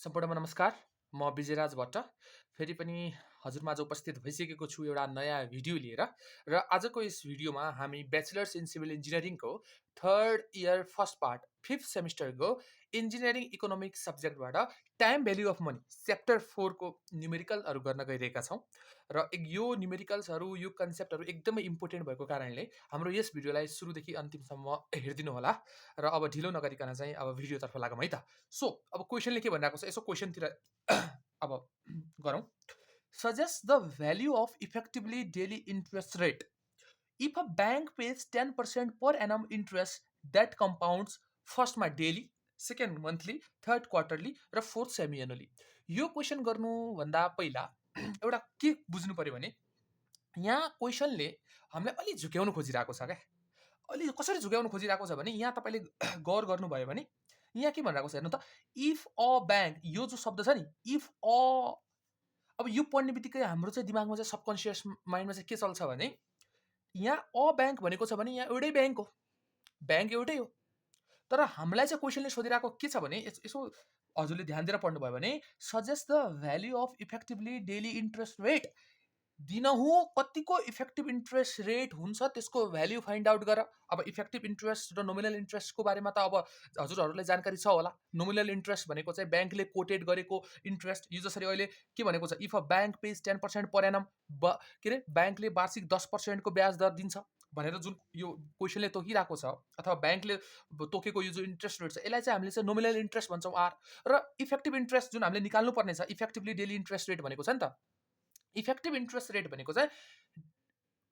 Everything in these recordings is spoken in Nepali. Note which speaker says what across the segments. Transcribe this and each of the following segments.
Speaker 1: सम्पूर्णमा नमस्कार। म विजयराज भट्ट फेरि पनि हजुरमाझ उपस्थित भइसकेको छु एउटा नयाँ भिडियो लिएर। र आजको यस भिडियोमा हामी ब्याचलर्स इन सिभिल इन्जिनियरिङको third year first part 5th सेमिस्टरको इन्जिनियरिङ इकोनोमिक्स सब्जेक्टबाट time value of money chapter 4 को न्युमेरिकलहरू गर्न गइरहेका छौँ। र यो न्युमेरिकल्सहरू यो कन्सेप्टहरू एकदमै इम्पोर्टेन्ट भएको कारणले हाम्रो यस भिडियोलाई सुरुदेखि अन्तिमसम्म हेरिदिनु होला। र अब ढिलो नगरिकन चाहिँ अब भिडियोतर्फ लागौँ है त। सो अब क्वेसनले के भनिरहेको छ यसो क्वेसनतिर अब गरौँ। Suggest the value of effectively daily interest rate if a bank pays 10% per annum interest that compounds फर्स्टमा daily, second monthly, third quarterly र फोर्थ सेमी एनुअली। यो क्वेसन गर्नुभन्दा पहिला एउटा के बुझ्नु पर्यो भने यहाँ क्वेसनले हामीलाई अलि झुक्याउनु खोजिरहेको छ क्या। अलि कसरी झुक्याउनु खोजिरहेको छ भने यहाँ तपाईँले गौर गर्नुभयो भने यहाँ के भनिरहेको छ हेर्नु त। इफ अ ब्याङ्क, यो जो शब्द छ नि इफ अ, अब यो पढ्ने बित्तिकै हाम्रो चाहिँ दिमागमा चाहिँ सबकन्सियस माइन्डमा चाहिँ के चल्छ भने यहाँ अ ब्याङ्क भनेको छ भने यहाँ एउटै ब्याङ्क हो, ब्याङ्क एउटै हो। तर हामीलाई चाहिँ क्वेसनले सोधिरहेको के छ भने यसो हजुरले ध्यान दिएर पढ्नुभयो भने suggest the value of effectively daily interest rate, दिनहुँ कतिको इफेक्टिभ इन्ट्रेस्ट रेट हुन्छ त्यसको भ्याल्यु फाइन्ड आउट गर। अब इफेक्टिभ इन्ट्रेस्ट र नोमिनल इन्ट्रेस्टको बारेमा त अब हजुरहरूलाई जानकारी छ होला। नोमिनल इन्ट्रेस्ट भनेको चाहिँ ब्याङ्कले कोटेड गरेको इन्ट्रेस्ट। यो जसरी अहिले के भनेको छ, if a bank pays 10% per annum, के अरे ब्याङ्कले वार्षिक 10%को ब्याज दर दिन्छ भनेर जुन यो क्वेसनले तोकिरहेको छ अथवा ब्याङ्कले तोकेको यो जो इन्ट्रेस्ट रेट छ यसलाई चाहिँ हामीले चाहिँ नोमिनल इन्ट्रेस्ट भन्छौँ आर। र इफेक्टिभ इन्ट्रेस्ट जुन हामीले निकाल्नु पर्ने छ इफेक्टिभली डेली इन्ट्रेस्ट रेट भनेको छ नि त। इफेक्टिभ इन्ट्रेस्ट रेट भनेको चाहिँ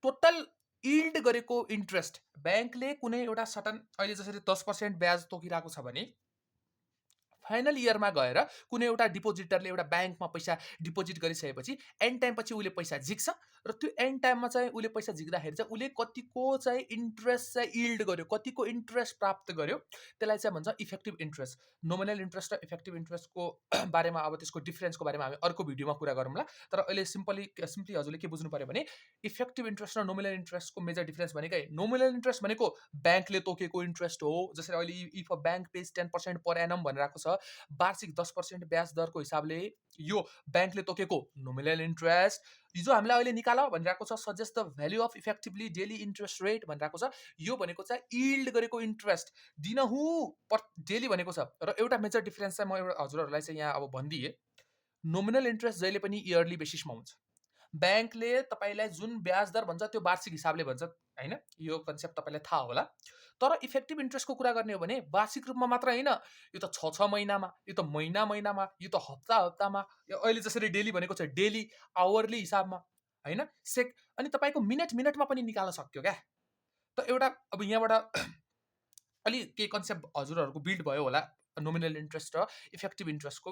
Speaker 1: टोटल इल्ड गरेको इन्ट्रेस्ट। ब्याङ्कले कुनै एउटा सर्टन अहिले जसरी 10% ब्याज तोकिरहेको छ भने फाइनल इयरमा गएर कुनै एउटा डिपोजिटरले एउटा ब्याङ्कमा पैसा डिपोजिट गरिसकेपछि एन्ड टाइमपछि उसले पैसा झिक्छ र त्यो एन्ड टाइममा चाहिँ उसले पैसा झिक्दाखेरि चाहिँ उसले कतिको चाहिँ इन्ट्रेस्ट चाहिँ इल्ड गर्यो, कतिको इन्ट्रेस्ट प्राप्त गर्यो, त्यसलाई चाहिँ भन्छ इफेक्टिभ इन्ट्रेस्ट। नोमिनल इन्ट्रेस्ट र इफेक्टिभ इन्ट्रेस्टको बारेमा अब त्यसको डिफ्रेन्सको बारेमा हामी अर्को भिडियोमा कुरा गरौँला। तर अहिले सिम्पली हजुरले के बुझ्नु पर्यो भने इफेक्टिभ इन्ट्रेस्ट र नोमिनल इन्ट्रेस्टको मेजर डिफ्रेन्स भनेकै नोमिनल इन्ट्रेस्ट भनेको ब्याङ्कले तोकेको इन्ट्रेस्ट हो। जसरी अहिले if a bank pays 10% per annum भनिरहेको छ, वार्षिक 10% ब्याज दरको हिसाबले यो ब्याङ्कले तोकेको नोमिनल इन्ट्रेस्ट। हिजो हामीलाई अहिले निकाल भनिरहेको छ suggest the value of effectively daily interest rate भनिरहेको छ। यो भनेको चाहिँ इल्ड गरेको इन्ट्रेस्ट दिनहुँ डेली भनेको छ। र एउटा मेजर डिफरेन्स चाहिँ म एउटा हजुरहरूलाई चाहिँ यहाँ अब भनिदिएँ, नोमिनल इन्ट्रेस्ट जहिले पनि इयरली बेसिसमा हुन्छ। ब्याङ्कले तपाईँलाई जुन ब्याज दर भन्छ त्यो वार्षिक हिसाबले भन्छ होइन, यो कन्सेप्ट तपाईँलाई थाहा होला। तर इफेक्टिभ इन्ट्रेस्टको कुरा गर्ने हो भने वार्षिक रूपमा मात्र होइन, यो त 6 महिनामा, यो त महिनामा, यो त हप्तामा, यो अहिले जसरी डेली भनेको छ डेली आवरली हिसाबमा होइन, अनि तपाईँको मिनटमा पनि निकाल्न सक्यो क्या। त एउटा अब यहाँबाट अलि केही कन्सेप्ट हजुरहरूको बिल्ड भयो होला नोमिनल इन्ट्रेस्ट र इफेक्टिभ इन्ट्रेस्टको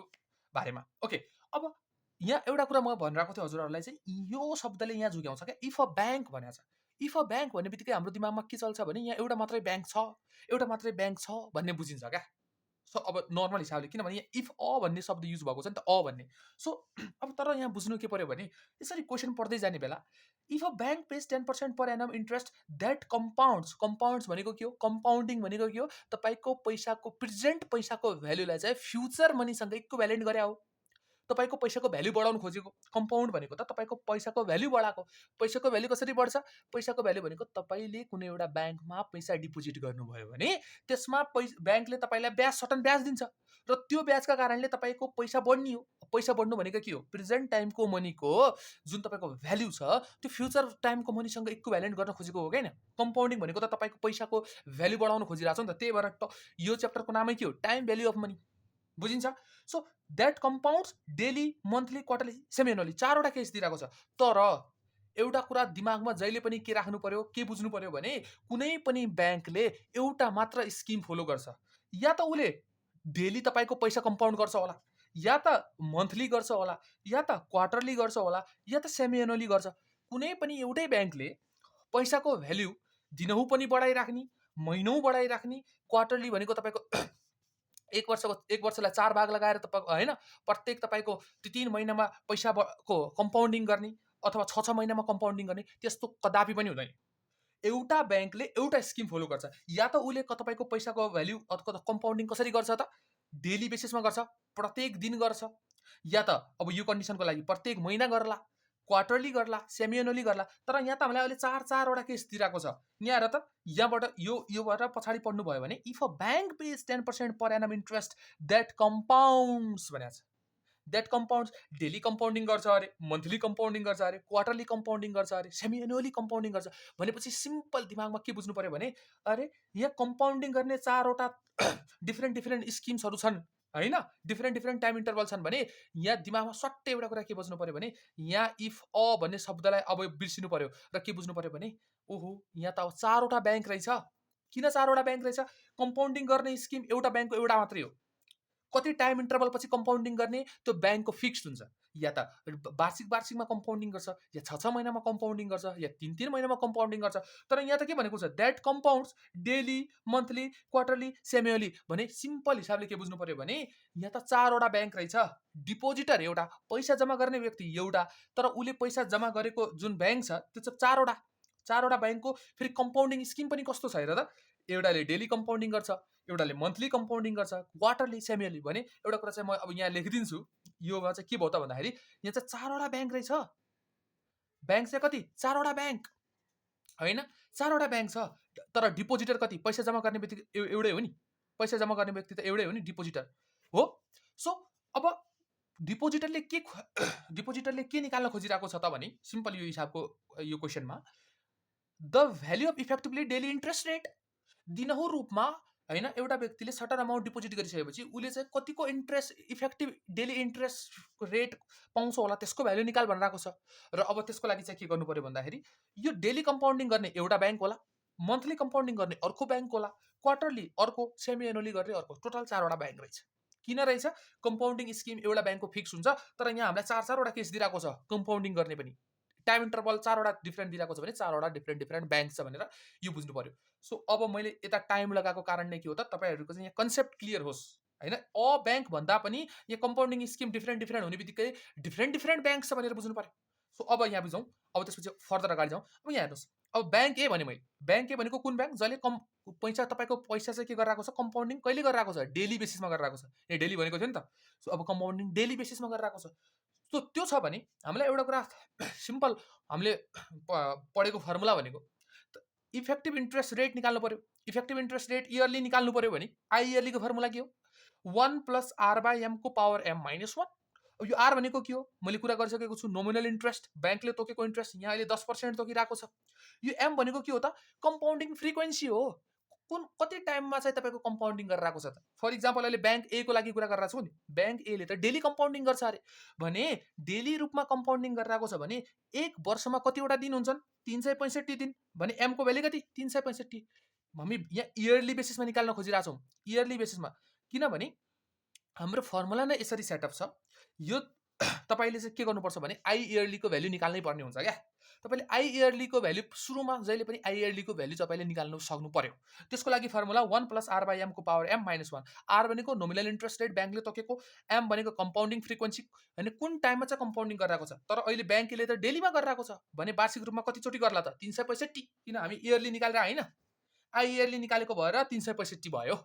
Speaker 1: बारेमा। ओके, अब यहाँ एउटा कुरा म भनिरहेको थिएँ हजुरहरूलाई चाहिँ यो शब्दले यहाँ झुक्याउँछ क्या। इफ अ ब्याङ्क भनेको छ, इफ अ ब्याङ्क भन्ने बित्तिकै हाम्रो दिमागमा के चल्छ भने यहाँ एउटा मात्रै ब्याङ्क छ भन्ने बुझिन्छ क्या। सो अब नर्मल हिसाबले, किनभने यहाँ इफ अ भन्ने शब्द युज भएको छ नि त, अ भन्ने। सो अब तर यहाँ बुझ्नु के पर्यो भने यसरी क्वेसन पढ्दै जाने बेला if a bank pays 10% per annum interest that compounds भनेको के हो, कम्पाउन्डिङ भनेको के हो, तपाईँको पैसाको प्रेजेन्ट पैसाको भ्याल्युलाई चाहिँ फ्युचर मनीसँग इक्विभ्यालेन्ट गरे हो। तपाईँको पैसाको भ्याल्यु बढाउनु खोजेको। कम्पाउन्ड भनेको त तपाईँको पैसाको भ्याल्यु बढाएको। पैसाको भ्याल्यु कसरी बढ्छ, पैसाको भ्याल्यु भनेको तपाईँले कुनै एउटा ब्याङ्कमा पैसा डिपोजिट गर्नुभयो भने त्यसमा ब्याङ्कले तपाईँलाई सर्टन ब्याज दिन्छ र त्यो ब्याजका कारणले तपाईँको पैसा बढ्ने हो। पैसा बढ्नु भनेको के हो, प्रेजेन्ट टाइमको मनीको जुन तपाईँको भ्याल्यु छ त्यो फ्युचर टाइमको मनीसँग इक्विभ्यालेन्ट गर्न खोजेको हो क्या। कम्पाउन्डिङ भनेको त तपाईँको पैसाको भ्याल्यु बढाउनु खोजिरहेको छ नि त। त्यही भएर यो च्याप्टरको नामै के हो, टाइम भ्याल्यु अफ मनी। बुझिन्छ? So that compounds daily, monthly, quarterly, semi annually, 4वटा केस दिइरहेको छ। तर एउटा कुरा दिमागमा जहिले पनि के राख्नु पर्यो, के बुझ्नु पर्यो भने कुनै पनि ब्याङ्कले एउटा मात्र स्किम फलो गर्छ। या त उसले डेली तपाईँको पैसा कम्पाउन्ड गर्छ होला, या त मन्थली गर्छ होला, या त क्वार्टरली गर्छ होला, या त सेमी एनुअली गर्छ। कुनै पनि एउटै ब्याङ्कले पैसाको भ्याल्यु दिनहुँ पनि बढाइराख्ने, महिनौँ बढाइराख्ने, क्वार्टरली भनेको तपाईँको एक वर्षलाई 4 भाग लगाएर तपाईँ होइन, प्रत्येक तपाईँको 3 महिनामा पैसाको कम्पाउन्डिङ गर्ने अथवा 6 महिनामा कम्पाउन्डिङ गर्ने, त्यस्तो कदापि पनि हुँदैन। एउटा ब्याङ्कले एउटा स्किम फलो गर्छ। या त उसले तपाईँको पैसाको भ्याल्यु अथवा कम्पाउन्डिङ कसरी गर्छ त, डेली बेसिसमा गर्छ, प्रत्येक दिन गर्छ, या त अब यो कन्डिसनको लागि प्रत्येक महिना गर्ला, क्वार्टरली गर्ला, सेमी एनुअली गर्ला। तर यहाँ त हामीलाई अहिले चारवटा केस दिइरहेको छ। यहाँ हेर त, यहाँबाट योबाट पछाडि पढ्नु भयो भने if a bank pays 10% per annum interest that compounds भनेको छ। द्याट कम्पाउन्ड्स डेली कम्पाउन्डिङ गर्छ अरे, मन्थली कम्पाउन्डिङ गर्छ अरे, क्वार्टरली कम्पाउन्डिङ गर्छ अरे, सेमी एनुअली कम्पाउन्डिङ गर्छ भनेपछि सिम्पल दिमागमा के बुझ्नु पर्यो भने अरे यहाँ कम्पाउन्डिङ गर्ने चारवटा डिफ्रेन्ट स्किम्सहरू छन् होइन, डिफ्रेन्ट टाइम इन्टरभल छन् भने यहाँ दिमागमा सट्टै एउटा कुरा के बुझ्नु पर्यो भने यहाँ इफ अ भन्ने शब्दलाई अब बिर्सिनु पर्यो र के बुझ्नु पर्यो भने ओहो यहाँ त अब चारवटा ब्याङ्क रहेछ। किन चारवटा ब्याङ्क रहेछ? कम्पाउन्डिङ गर्ने स्किम एउटा ब्याङ्कको एउटा मात्रै हो। कति टाइम इन्टरभल पछि कम्पाउन्डिङ गर्ने त्यो ब्याङ्कको फिक्स्ड हुन्छ। या त वार्षिकमा कम्पाउन्डिङ गर्छ, या 6 महिनामा कम्पाउन्डिङ गर्छ, या 3 महिनामा कम्पाउन्डिङ गर्छ। तर यहाँ त के भनेको छ that compounds daily, monthly, quarterly, semi annually भने सिम्पल हिसाबले के बुझ्नु पर्यो भने यहाँ त चारवटा ब्याङ्क रहेछ। डिपोजिटर एउटा, पैसा जम्मा गर्ने व्यक्ति एउटा, तर उसले पैसा जम्मा गरेको जुन ब्याङ्क छ त्यो चाहिँ चारवटा ब्याङ्कको फेरि कम्पाउन्डिङ स्किम पनि कस्तो छ हेर त। एउटाले डेली कम्पाउन्डिङ गर्छ, एउटाले मन्थली कम्पाउन्डिङ गर्छ, क्वार्टरली, सेमियली भने एउटा कुरा चाहिँ म अब यहाँ लेखिदिन्छु। योमा चाहिँ के भयो त भन्दाखेरि यहाँ चाहिँ चारवटा ब्याङ्क रहेछ। ब्याङ्क चाहिँ कति? चारवटा ब्याङ्क होइन, चारवटा ब्याङ्क छ। तर डिपोजिटर कति? पैसा जम्मा गर्ने व्यक्ति एउटै हो नि, पैसा जम्मा गर्ने व्यक्ति त एउटै हो नि, डिपोजिटर हो। सो अब डिपोजिटरले के निकाल्न खोजिरहेको छ त भने सिम्पल यो हिसाबको यो क्वेसनमा the value of effectively daily interest rate दिनहुँ रूपमा होइन एउटा व्यक्तिले सर्टन अमाउन्ट डिपोजिट गरिसकेपछि उसले चाहिँ कतिको interest effective daily interest rate पाउँछ होला त्यसको भ्याल्यु निकाल भनिरहेको छ। र अब त्यसको लागि चाहिँ के गर्नु पर्यो भन्दाखेरि यो डेली कम्पाउन्डिङ गर्ने एउटा ब्याङ्क होला, मन्थली कम्पाउन्डिङ गर्ने अर्को ब्याङ्क होला, क्वार्टरली अर्को, सेमी एनुअली गर्ने अर्को, टोटल चारवटा ब्याङ्क रहेछ। किन रहेछ? कम्पाउन्डिङ स्किम एउटा ब्याङ्कको फिक्स हुन्छ, तर यहाँ हामीलाई चारवटा केस दिइरहेको छ कम्पाउन्डिङ गर्ने पनि। टाइम इन्टरभल चारवटा डिफ्रेन्ट दिइरहेको छ भने चारवटा डिफ्रेन्ट ब्याङ्क छ भनेर यो बुझ्नु पर्यो। सो अब मैले यता टाइम लगाएको कारण नै के हो त तपाईँहरूको चाहिँ यहाँ कन्सेप्ट क्लियर होस् होइन। अ ब्याङ्क भन्दा पनि यहाँ कम्पाउन्डिङ स्किम डिफ्रेन्ट हुने बित्तिकै डिफ्रेन्ट ब्याङ्क छ भनेर बुझ्नु पर्यो। सो अब यहाँ बुझौँ, अब त्यसपछि फर्दर अगाडि जाउँ। अब यहाँ हेर्नुहोस्, अब ब्याङ्क ए भने मैले ब्याङ्क ए भनेको कुन ब्याङ्क? जसले पैसा तपाईँको पैसा चाहिँ के गरिरहेको छ? कम्पाउन्डिङ कहिले गरिरहेको छ? डेली बेसिसमा गरिरहेको छ। यहाँ डेली भनेको थियो नि त। सो अब कम्पाउन्डिङ डेली बेसिसमा गरिरहेको छ। सो त्यो छ भने हामीलाई एउटा कुरा सिम्पल हामीले पढेको फर्मुला भनेको इफेक्टिभ इन्ट्रेस्ट रेट निकाल्नु पर्यो। इफेक्टिभ इन्ट्रेस्ट रेट इयरली निकाल्नु पर्यो भने आई इयरलीको फर्मुला के हो? 1 + r/m को पावर m - 1। अब यो आर भनेको के हो? मैले कुरा गरिसकेको छु, नोमिनल इन्ट्रेस्ट, ब्याङ्कले तोकेको इन्ट्रेस्ट यहाँ अहिले 10% तोकिरहेको छ। यो एम भनेको के हो त? कम्पाउन्डिङ फ्रिक्वेन्सी हो। कति टाइममा चाहिँ तपाईँको कम्पाउन्डिङ गरिरहेको छ त? फर इक्जाम्पल अहिले ब्याङ्क ए को लागि कुरा गरिरहेको छु नि, ब्याङ्क एले त डेली कम्पाउन्डिङ गर्छ अरे भने डेली रूपमा कम्पाउन्डिङ गरिरहेको छ भने एक वर्षमा कतिवटा दिन हुन्छन्? 365 दिन भने एम को भ्याल्यु कति? 365। हामी यहाँ इयरली बेसिसमा निकाल्न खोजिरहेको छौँ, इयरली बेसिसमा। किनभने हाम्रो फर्मुला नै यसरी सेटअप छ। यो तपाईँले चाहिँ के गर्नुपर्छ भने आई इयरलीको भ्याल्यु निकाल्नै पर्ने हुन्छ क्या। तपाईँले आई इयरलीको भ्याल्यु सुरुमा जहिले पनि आई इयरलीको भ्याल्यु तपाईँले निकाल्नु सक्नु पर्यो। त्यसको लागि फर्मुला 1 + r/m को पावर m - 1। आर भनेको नोमिनल इन्ट्रेस्ट रेट ब्याङ्कले तोकेको, एम भनेको कम्पाउन्डिङ फ्रिक्वेन्सी होइन कुन टाइममा चाहिँ कम्पाउन्डिङ गरिरहेको छ। तर अहिले ब्याङ्कले त डेलीमा गरिरहेको छ भने वार्षिक रूपमा कतिचोटि गर्ला त? 365। किन हामी इयरली निकालेर होइन, आई इयरली निकालेको भएर 365 भयो।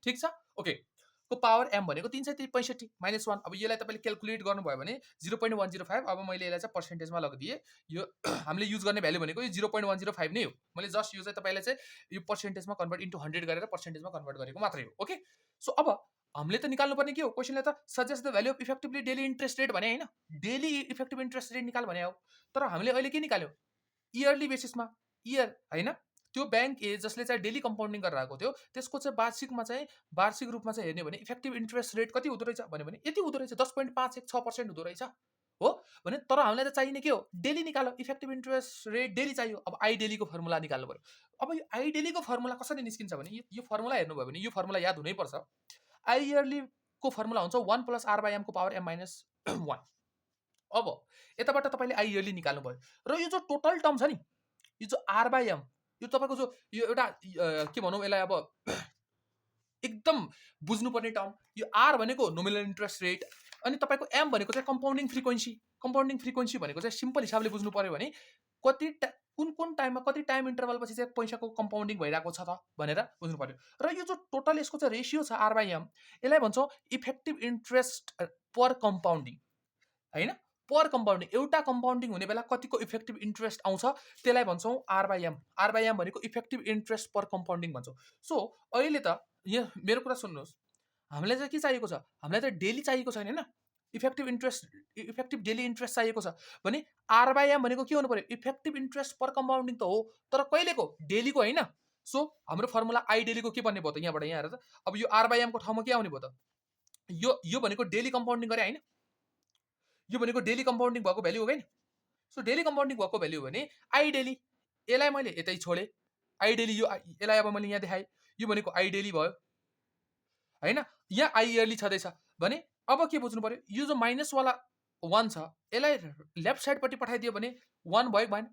Speaker 1: ठिक छ, ओके। को पावर m भनेको 365 - 1। अब यसलाई तपाईँले क्यालकुलेट गर्नुभयो भने 0.105। अब मैले यसलाई चाहिँ पर्सेन्टेजमा लगिदिएँ। यो हामीले युज गर्ने भ्याल्यु भनेको यो 0.105 नै हो। मैले जस्ट यो चाहिँ तपाईँलाई चाहिँ यो पर्सेन्टेजमा कन्भर्ट इन्टु 100 गरेर पर्सेन्टेजमा कन्भर्ट गरेको मात्रै हो। ओके, सो अब हामीले त निकाल्नु पर्ने के हो? क्वेसनले त suggest the value of effectively daily interest rate भने होइन, डेली इफेक्टिभ इन्ट्रेस्ट रेट निकाल भने हो। तर हामीले अहिले के निकाल्यो? इयरली बेसिसमा, इयर होइन। त्यो ब्याङ्क ए जसले चाहिँ डेली कम्पाउन्डिङ गरिरहेको थियो त्यसको चाहिँ वार्षिक रूपमा चाहिँ हेर्ने भने इफेक्टिभ इन्ट्रेस्ट रेट कति हुँदो रहेछ भने यति हुँदो रहेछ, 10.516% हुँदो रहेछ हो भने। तर हामीलाई त चाहिने के हो? डेली निकाल्यो, इफेक्टिभ इन्ट्रेस्ट रेट डेली चाहियो। अब आई डेलीको फर्मुला निकाल्नु पर्यो। अब यो आई डेलीको फर्मुला कसरी निस्किन्छ भने यो फर्मुला हेर्नुभयो भने यो फर्मुला याद हुनैपर्छ। आई इयरलीको फर्मुला हुन्छ 1 + r/m को पावर m - 1। अब यताबाट तपाईँले आई इयरली निकाल्नु भयो र यो जो टोटल टर्म छ नि, यो जो r/m, यो तपाईँको जो यो एउटा के भनौँ यसलाई अब एकदम बुझ्नुपर्ने टर्म। यो आर भनेको नोमिनल इन्ट्रेस्ट रेट अनि तपाईँको एम भनेको चाहिँ कम्पाउन्डिङ फ्रिक्वेन्सी। कम्पाउन्डिङ फ्रिक्वेन्सी भनेको चाहिँ सिम्पल हिसाबले बुझ्नु पर्यो भने कुन टाइममा कति टाइम इन्टरभलपछि चाहिँ पैसाको कम्पाउन्डिङ भइरहेको छ त भनेर बुझ्नु पर्यो। र यो जो टोटल यसको चाहिँ रेसियो छ R/M, यसलाई भन्छौँ इफेक्टिभ इन्ट्रेस्ट पर कम्पाउन्डिङ, होइन? पर कम्पाउन्डिङ, एउटा कम्पाउन्डिङ हुने बेला कतिको इफेक्टिभ इन्ट्रेस्ट आउँछ त्यसलाई भन्छौँ R/M। R/M भनेको इफेक्टिभ इन्ट्रेस्ट पर कम्पाउन्डिङ भन्छौँ। सो अहिले त यहाँ मेरो कुरा सुन्नुहोस्, हामीलाई चाहिँ के चाहिएको छ? हामीलाई त डेली चाहिएको छैन, होइन? इफेक्टिभ डेली इन्ट्रेस्ट चाहिएको छ भने R/M भनेको के हुनु पर्यो? इफेक्टिभ इन्ट्रेस्ट पर कम्पाउन्डिङ त हो, तर कहिलेको? डेलीको होइन। सो हाम्रो फर्मुला आई डेलीको के बन्ने भयो त? यहाँबाट यहाँ हेर त, अब यो R/M को ठाउँमा के आउने भयो त? यो भनेको डेली कम्पाउन्डिङ गरे होइन? यो भनेको डेली कम्पाउन्डिङ भएको भ्याल्यु हो कि? सो डेली कम्पाउन्डिङ भएको भ्याल्यु भने आई डेली, यसलाई मैले यतै छोडेँ, आई डेली, यसलाई अब मैले यहाँ देखाएँ, यो भनेको आई डेली भयो, होइन? यहाँ आई इयरली छँदैछ भने अब के बुझ्नु पर्यो? यो जो माइनसवाला 1 छ यसलाई लेफ्ट साइडपट्टि पठाइदियो भने 1 भयो भएन?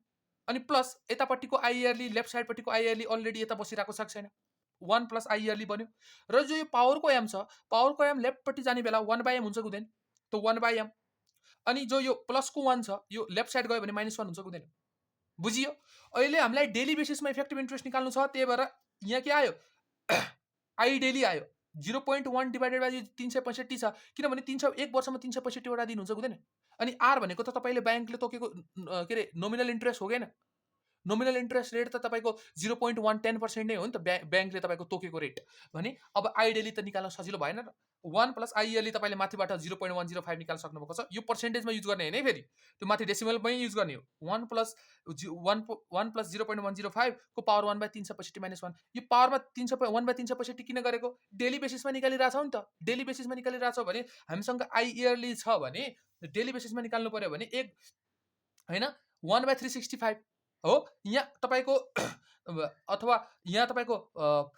Speaker 1: अनि प्लस यतापट्टिको आई इयरली, लेफ्ट साइडपट्टिको आई इयरली अलरेडी यता बसिरहेको छ छैन? 1 प्लस आई इयरली बन्यो। र जो यो पावरको एम छ, पावरको एम लेफ्टपट्टि जाने बेला 1/m हुन्छ कि हुँदैन? त 1/m। अनि जो यो प्लसको 1 छ यो लेफ्ट साइड गयो भने -1 हुन्छ कि हुँदैन? बुझियो? अहिले हामीलाई डेली बेसिसमा इफेक्टिभ इन्ट्रेस्ट निकाल्नु छ, त्यही भएर यहाँ के आयो? आई डेली आयो। 0.1 डिभाइडेड बाई 365 छ, किनभने 1 वर्षमा 365 वटा दिन हुन्छ कि हुँदैन? अनि आर भनेको त तपाईँले ब्याङ्कले तोकेको के अरे नोमिनल इन्ट्रेस्ट हो कि होइन? नोमिनल इन्ट्रेस्ट रेट त तपाईँको 0.110% नै हो नि त, ब्याङ्कले तपाईँको तोकेको रेट भने अब आई डेली त निकाल्न सजिलो भएन र? 1 प्लस आई इयरली तपाईँले माथिबाट 0.105 निकाल्न सक्नुभएको छ। यो पर्सेन्टेजमा युज गर्ने होइन है, फेरि त्यो माथि डेसिमलमै युज गर्ने हो। 1 प्लस 0.105 को पावर 1/365 -1, यो पावरमा 1/365 किन गरेको? डेली बेसिसमा निकालिरहेछौ नि त। डेली बेसिसमा निकालिरहेछौ भने हामीसँग आई इयरली छ भने डेली बेसिसमा निकाल्नु पर्यो भने एक होइन 1/365 हो। यहाँ तपाईँको अथवा यहाँ तपाईँको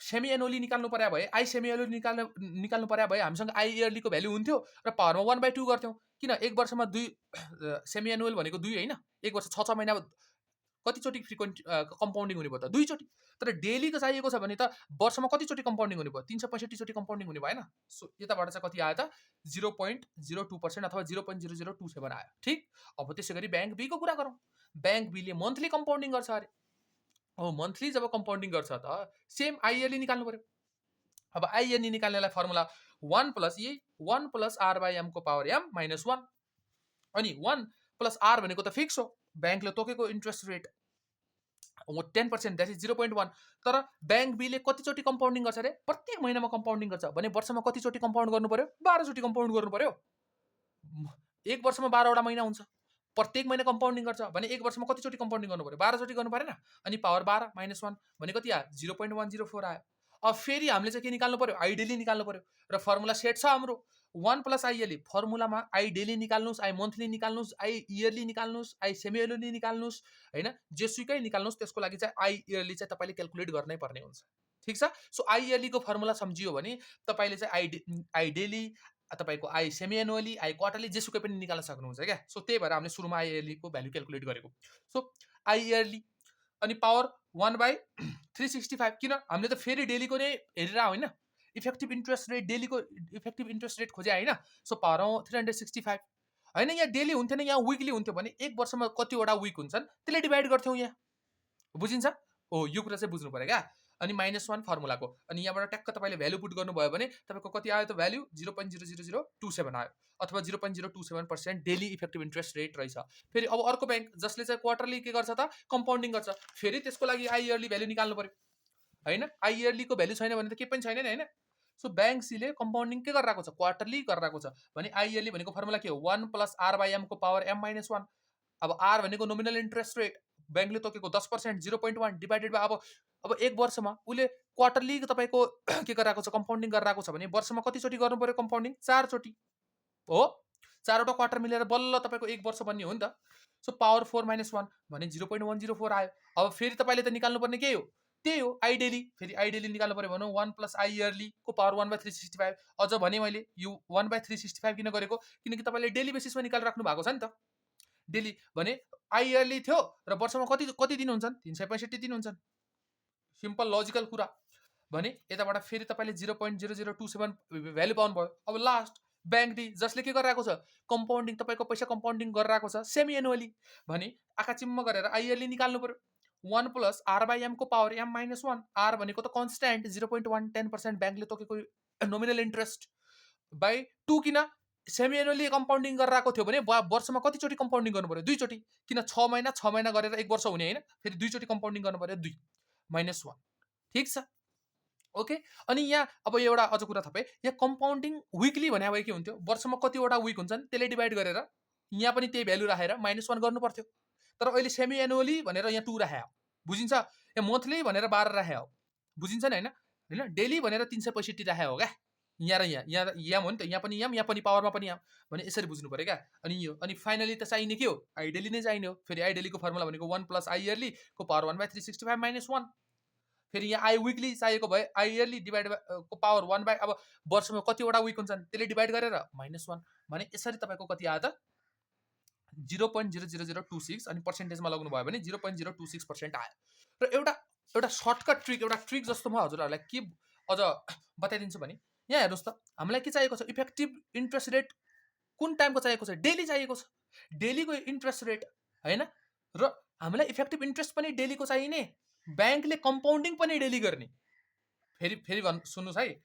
Speaker 1: सेमी एनुअली निकाल्नु पर्या भए, आई सेमी एनुअली निकाल्नु पर्या भए हामीसँग आई इयरलीको भ्याल्यु हुन्थ्यो र पावरमा 1/2 गर्थ्यौँ। किन? एक वर्षमा 2 सेमी एनुअल भनेको 2 होइन? एक वर्ष 6 महिना कतिचोटि फ्रिक्वेन्ट कम्पाउन्डिङ हुने भयो त? 2 चोटि। तर डेलीको चाहिएको छ भने त वर्षमा कतिचोटि कम्पाउन्डिङ हुने भयो? 365 चोटि कम्पाउन्डिङ हुने भएन? सो यताबाट चाहिँ कति आयो त? 0.02% अथवा 0.0027 आयो। ठिक। अब त्यसै गरी ब्याङ्क बीको कुरा गरौँ। ब्याङ्क बीले मन्थली कम्पाउन्डिङ गर्छ अरे। हो, मन्थली जब कम्पाउन्डिङ गर्छ त सेम आई इयरली निकाल्नु पर्यो। अब आई इयरली निकाल्नेलाई फर्मुला 1 प्लस R/M को पावर m माइनस 1, अनि 1 प्लस R भनेको त फिक्स हो, ब्याङ्कले तोकेको इन्ट्रेस्ट रेट 10%, द्याट इज 0.1। तर ब्याङ्क बीले कतिचोटि कम्पाउन्डिङ गर्छ अरे? प्रत्येक महिनामा कम्पाउन्डिङ गर्छ भने वर्षमा कतिचोटि कम्पाउन्ड गर्नु पर्यो? 12 चोटि कम्पाउन्ड गर्नु पर्यो। एक वर्षमा 12 वटा महिना हुन्छ, प्रत्येक महिना कम्पाउन्डिङ गर्छ भने एक वर्षमा कतिचोटि कम्पाउन्डिङ गर्नु पर्यो? 12 चोटि गर्नु परेन? अनि पावर 12 माइनस 1 भने कति आयो? 0.104 आयो। अब फेरि हामीले चाहिँ के निकाल्नु पर्यो? आई डेली निकाल्नु पर्यो र फर्मुला सेट छ हाम्रो 1 प्लस आई इयरली। फर्मुलामा आई डेली निकाल्नुहोस्, आई मन्थली निकाल्नुहोस्, आई इयरली निकाल्नुहोस्, आई सेमी इयरली निकाल्नुहोस्, होइन? जेसुकै निकाल्नुहोस्, त्यसको लागि चाहिँ आई इयरली चाहिँ तपाईँले क्यालकुलेट गर्नै पर्ने हुन्छ। ठिक छ? सो आई इयरलीको फर्मुला सम्झियो भने तपाईँले चाहिँ आई डेली, तपाईँको I semi annually, I quarterly जेसुकै पनि निकाल्न सक्नुहुन्छ क्या। सो त्यही भएर हामीले सुरुमा आई इयरलीको भ्याल्यु क्यालकुलेट गरेको। सो आई इयरली अनि पावर 1/365, किन? हामीले त फेरि डेलीको नै हेरेर होइन, इफेक्टिभ इन्ट्रेस्ट रेट, डेलीको इफेक्टिभ इन्ट्रेस्ट रेट खोजे होइन। सो पावर 365 होइन, यहाँ डेली हुन्थेन, यहाँ विकली हुन्थ्यो भने एक वर्षमा कतिवटा विक हुन्छन् त्यसले डिभाइड गर्थ्यौँ यहाँ। बुझिन्छ? हो, यो कुरा चाहिँ बुझ्नु पर्यो क्या। अनि -1 फर्मुलाको, अनि यहाँबाट ट्याक्क तपाईँले भ्यालु पुट गर्नुभयो भने तपाईँको कति आयो त भ्यालु? 0.00027 आयो, अथवा 0.027% डेली इफेक्टिभ इन्ट्रेस्ट रेट रहेछ। फेरि अब अर्को ब्याङ्क जसले चाहिँ क्वार्टरली के गर्छ त? कम्पाउन्डिङ गर्छ, फेरि त्यसको लागि आई इयरली भ्यालु निकाल्नु पर्यो, होइन? आई इयरलीको भ्यालु छैन भने त केही पनि छैन नि, होइन? सो ब्याङ्क सीले कम्पाउन्डिङ के गरिरहेको छ? क्वार्टरली गरिरहेको छ भने आई इयरली भनेको फर्मुला के हो? 1 प्लस R/M को पावर m माइनस 1। अब आर भनेको नोमिनल इन्ट्रेस्ट रेट, ब्याङ्कले तोकेको 10%, 0.1 डिभाइडेड बाई अब एक वर्षमा उसले क्वार्टरली तपाईँको के गरिरहेको छ? कम्पाउन्डिङ गरिरहेको छ भने वर्षमा कतिचोटि गर्नु पर्यो कम्पाउन्डिङ? 4 चोटि हो। 4वटा क्वार्टर मिलेर बल्ल तपाईँको एक वर्ष बन्ने हो नि त। सो पावर 4 माइनस 1 भने 0.104 आयो। अब फेरि तपाईँले त निकाल्नु पर्ने के हो? त्यही हो आई डेली। फेरि आई डेली निकाल्नु पर्यो भने 1 प्लस आई इयरली को पावर 1/365। अझ भने मैले यो 1/365 किन गरेको? किनकि तपाईँले डेली बेसिसमा निकालेर राख्नु भएको छ नि त। डेली भने आई इयरली थियो र वर्षमा कति दिन हुन्छन्? 365 दिन हुन्छन्। सिम्पल लजिकल कुरा भने यताबाट फेरि तपाईँले 0.0027 भ्यालु पाउनुभयो। अब लास्ट ब्याङ्क डी जसले के गरिरहेको छ? कम्पाउन्डिङ, तपाईँको पैसा कम्पाउन्डिङ गरिरहेको छ सेमी एनुअली भने आँखा चिम्म गरेर आई इयरली निकाल्नु पर्यो। 1 प्लस आर बाई एमको पावर एम माइनस 1, आर भनेको त कन्स्ट्यान्ट 0.1 10% ब्याङ्कले तोकेको नोमिनल इन्ट्रेस्ट बाई 2, किन सेमी एनुअली कम्पाउन्डिङ गरेर आएको थियो भने वर्षमा कतिचोटि कम्पाउन्डिङ गर्नु पर्यो? 2 चोटि, किन 6 महिना गरेर 1 वर्ष हुने होइन, फेरि 2 चोटि कम्पाउन्डिङ गर्नु पर्यो 2 माइनस 1। ठिक छ, ओके। अनि यहाँ अब एउटा अझ कुरा थपेँ, यहाँ कम्पाउन्डिङ विकली भने अब के हुन्थ्यो, वर्षमा कतिवटा विक हुन्छन् त्यसले डिभाइड गरेर यहाँ पनि त्यही भ्यालु राखेर -1 गर्नु पर्थ्यो। तर अहिले सेमी एनुअली भनेर यहाँ 2 राखे हो, बुझिन्छ? यहाँ मन्थली भनेर 12 राखे हो, बुझिन्छ नि होइन? डेली भनेर 365 राखे हो क्या, यहाँ र यहाँ याम हो नि त, यहाँ पनि याम, यहाँ पनि पावरमा पनि याम भने यसरी बुझ्नु पऱ्यो क्या। अनि यो अनि फाइनली त चाहिने के हो? आइडेली नै चाहिने हो। फेरि आइडेलीको फर्मुला भनेको 1 प्लस आई इयरली को पावर 1/365 माइनस 1। फेरि यहाँ आई विकली चाहिएको भए आई इयरली डिभाइड को पावर 1 बाई, अब वर्षमा कतिवटा विक हुन्छन् त्यसले डिभाइड गरेर -1 भने यसरी तपाईँको कति आयो त 0.00026 अनि पर्सेन्टेजमा लगाउनु भयो भने 0.026% आयो। र एउटा सर्टकट ट्रिक, एउटा ट्रिक जस्तो म हजुरहरूलाई के अझ बताइदिन्छु भने, यहाँ हेर्नुहोस् त, हामीलाई के चाहिएको छ? इफेक्टिभ इन्ट्रेस्ट रेट कुन टाइमको चाहिएको छ? डेली चाहिएको छ, डेलीको इन्ट्रेस्ट रेट होइन। र हामीलाई इफेक्टिभ इन्ट्रेस्ट पनि डेलीको चाहिने, ब्याङ्कले कम्पाउन्डिङ पनि डेली गर्ने। फेरि सुन्नुहोस् है,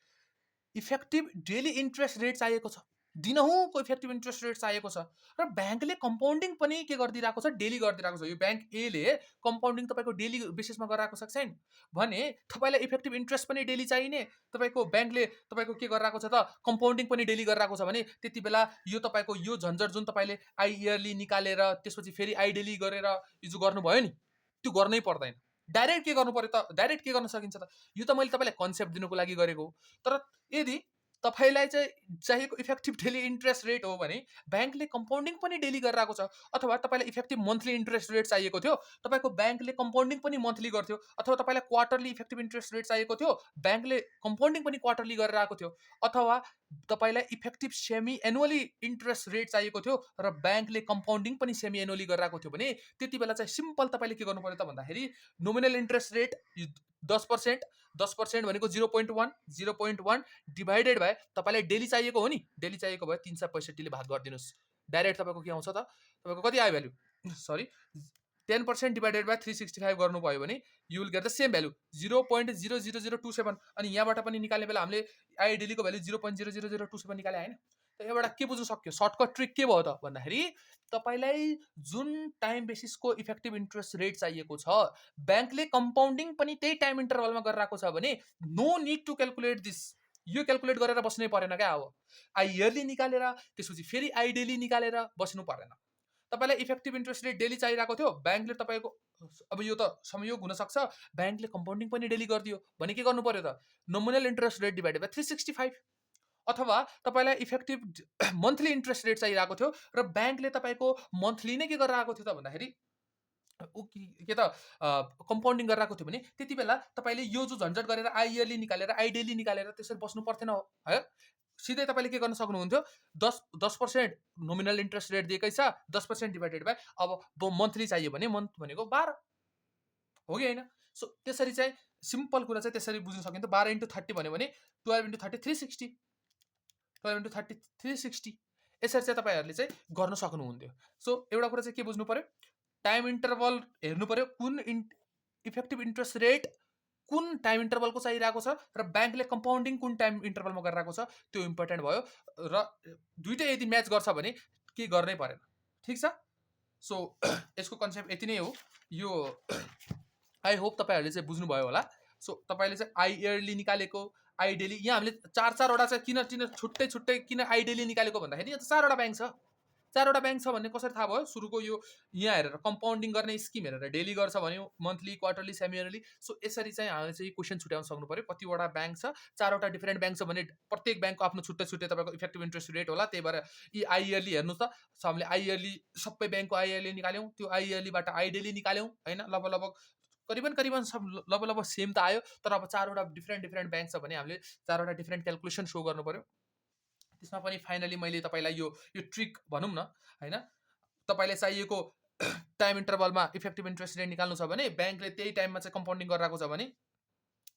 Speaker 1: इफेक्टिभ डेली इन्ट्रेस्ट रेट चाहिएको छ, दिनहुँको इफेक्टिभ इन्ट्रेस्ट रेट चाहिएको छ, र ब्याङ्कले कम्पाउन्डिङ पनि के गरिदिरहेको छ? डेली गरिदिरहेको छ। यो ब्याङ्क एले कम्पाउन्डिङ तपाईँको डेली बेसिसमा गरिरहेको छ छैन भने तपाईँलाई इफेक्टिभ इन्ट्रेस्ट पनि डेली चाहिने, तपाईँको ब्याङ्कले तपाईँको के गरिरहेको छ त? कम्पाउन्डिङ पनि डेली गरिरहेको छ भने त्यति बेला यो तपाईँको यो झन्झट जुन तपाईँले आई इयरली निकालेर त्यसपछि फेरि आई डेली गरेर यो जो गर्नुभयो नि, त्यो गर्नै पर्दैन। डाइरेक्ट के गर्नु पर्यो त? डाइरेक्ट के गर्न सकिन्छ त? यो त मैले तपाईँलाई कन्सेप्ट दिनुको लागि गरेको हो। तर यदि तपाईँलाई चाहिँ चाहिएको इफेक्टिभ डेली इन्ट्रेस्ट रेट हो भने ब्याङ्कले कम्पाउन्डिङ पनि डेली गरिरहेको छ, अथवा तपाईँलाई इफेक्टिभ मन्थली इन्ट्रेस्ट रेट चाहिएको थियो, तपाईँको ब्याङ्कले कम्पाउन्डिङ पनि मन्थली गर्थ्यो, अथवा तपाईँलाई क्वार्टरली इफेक्टिभ इन्ट्रेस्ट रेट चाहिएको थियो, ब्याङ्कले कम्पाउन्डिङ पनि क्वार्टरली गरेर आएको थियो, अथवा तपाईँलाई effective semi annually interest rate चाहिएको थियो र ब्याङ्कले कम्पाउन्डिङ पनि सेमी एनुअली गरेर आएको थियो भने त्यति बेला चाहिँ सिम्पल तपाईँले के गर्नु पर्यो त भन्दाखेरि नोमिनल इन्ट्रेस्ट रेट 10% भनेको 0.1 डिभाइडेड बाई तपाईँलाई डेली चाहिएको हो नि, डेली चाहिएको भए 365ले भाग गरिदिनुहोस्, डाइरेक्ट तपाईँको के आउँछ त? तपाईँको कति आयो भ्यालु? सरी, 10% डिभाइडेड बाई 365 गर्नुभयो भने you will get the same value 0.00027। अनि यहाँबाट पनि निकाल्ने बेला हामीले आई डेलीको भ्यालु 0.00027 निकाले होइन। त यहाँबाट के बुझ्नु सक्यो? सर्टकट ट्रिक के भयो त भन्दाखेरि तपाईँलाई जुन टाइम बेसिसको इफेक्टिभ इन्ट्रेस्ट रेट चाहिएको छ, ब्याङ्कले कम्पाउन्डिङ पनि त्यही टाइम इन्टरभलमा गरिरहेको छ भने no need to calculate this, यो क्यालकुलेट गरेर बस्नै परेन क्या। अब आई इयरली निकालेर त्यसपछि फेरि आई डेली निकालेर बस्नु परेन। तपाईँलाई इफेक्टिभ इन्ट्रेस्ट रेट डेली चाहिरहेको थियो, ब्याङ्कले तपाईँको अब यो त संयोग हुनसक्छ ब्याङ्कले कम्पाउन्डिङ पनि डेली गरिदियो भने के गर्नु पर्यो त? Nominal interest rate divided by 365। अथवा तपाईँलाई इफेक्टिभ मन्थली इन्ट्रेस्ट रेट चाहिरहेको थियो र ब्याङ्कले तपाईँको मन्थली नै के गरेर आएको थियो त भन्दाखेरि के त कम्पाउन्डिङ गरेर आएको थियो भने त्यति बेला तपाईँले यो जो झन्झट गरेर आई इयरली निकालेर आई डेली निकालेर त्यसरी बस्नु पर्थेन हो है। सिधै तपाईँले के गर्न सक्नुहुन्थ्यो? 10% नोमिनल इन्ट्रेस्ट रेट दिएकै छ, 10% डिभाइडेड बाई अब मन्थली चाहियो भने मन्थ भनेको 12 हो कि होइन। सो त्यसरी चाहिँ सिम्पल कुरा चाहिँ त्यसरी बुझ्न सकिन्छ। 12 × 30 भन्यो भने 12 × 30 360, 12 × 30 360, यसरी चाहिँ तपाईँहरूले चाहिँ गर्न सक्नुहुन्थ्यो। सो एउटा कुरा चाहिँ के बुझ्नु पर्यो? टाइम इन्टरभल हेर्नु पर्यो, कुन इफेक्टिभ इन्ट्रेस्ट रेट कुन टाइम इन्टरभलको चाहिरहेको छ र ब्याङ्कले कम्पाउन्डिङ कुन टाइम इन्टरभलमा गरिरहेको छ, त्यो इम्पोर्टेन्ट भयो। र दुइटै यदि म्याच गर्छ भने के गर्नै परेन, ठिक छ। सो यसको कन्सेप्ट यति नै हो। यो आई होप तपाईँहरूले चाहिँ बुझ्नुभयो होला। सो तपाईँले चाहिँ आई इयरली निकालेको, आई डेली, यहाँ हामीले 4-4वटा चाहिँ किन छुट्टै छुट्टै किन आई डेली निकालेको भन्दाखेरि यहाँ त 4वटा ब्याङ्क छ। 4वटा ब्याङ्क छ भन्ने कसरी थाहा भयो? सुरुको यो यहाँ हेरेर कम्पाउन्डिङ गर्ने स्किम हेरेर डेली गर्छ भन्यो, monthly, quarterly, semi annually. So यसरी चाहिँ हामीले चाहिँ क्वेसन छुट्याउन सक्नु पर्यो। कतिवटा ब्याङ्क छ? 4वटा डिफरेन्ट ब्याङ्क छ भने प्रत्येक ब्याङ्कको आफ्नो छुट्टै छुट्टै तपाईँको इफेक्टिभ इन्ट्रेस्ट रेट होला। त्यही भएर यी आई इयरली हेर्नुहोस् त, हामीले आई इयरली सबै ब्याङ्कको आई इयरली निकाल्यौँ, त्यो आई इयरलीबाट आई डेली निकाल्यौँ होइन। लगभग करिबन सब लगभग सेम त आयो। तर अब 4वटा डिफरेन्ट ब्याङ्क छ भने हामीले 4वटा डिफरेन्ट क्यालकुलेसन सो गर्नु पर्यो। त्यसमा पनि फाइनली मैले तपाईँलाई यो ट्रिक भनौँ न होइन, तपाईँलाई चाहिएको टाइम इन्टरभलमा इफेक्टिभ इन्ट्रेस्ट रेट निकाल्नु छ भने ब्याङ्कले त्यही टाइममा चाहिँ कम्पाउन्डिङ गरिरहेको छ भने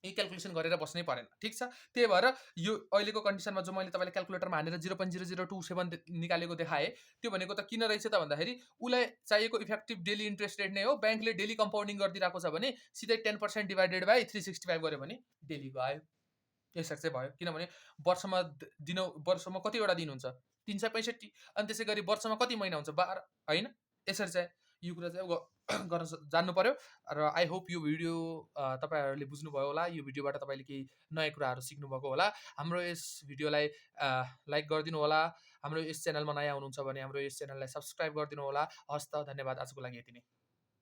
Speaker 1: यी क्यालकुलेसन गरेर बस्नै परेन, ठिक छ। त्यही भएर यो अहिलेको कन्डिसनमा जो मैले तपाईँलाई क्यालकुलेटरमा हानेर 0.0027 निकालेको देखाएँ, त्यो भनेको त किन रहेछ त भन्दाखेरि उसलाई चाहिएको इफेक्टिभ डेली इन्ट्रेस्ट रेट नै हो। ब्याङ्कले डेली कम्पाउन्डिङ गरिदिरहेको छ भने सिधै 10% डिभाइडेड बाई 365 गऱ्यो भने डेली भयो। यसरी चाहिँ भयो, किनभने वर्षमा वर्षमा कतिवटा दिन हुन्छ, 365। अनि त्यसै गरी वर्षमा कति महिना हुन्छ, 12, होइन? यसरी चाहिँ यो कुरा चाहिँ गर्न जान्नु पर्यो। र आई होप यो भिडियो तपाईँहरूले बुझ्नुभयो होला। यो भिडियोबाट तपाईँले केही नयाँ कुराहरू सिक्नुभएको होला। हाम्रो यस भिडियोलाई लाइक गरिदिनु होला। हाम्रो यस च्यानलमा नयाँ हुनुहुन्छ भने हाम्रो यस च्यानललाई सब्सक्राइब गरिदिनु होला। हस् त, धन्यवाद। आजको लागि यति नै।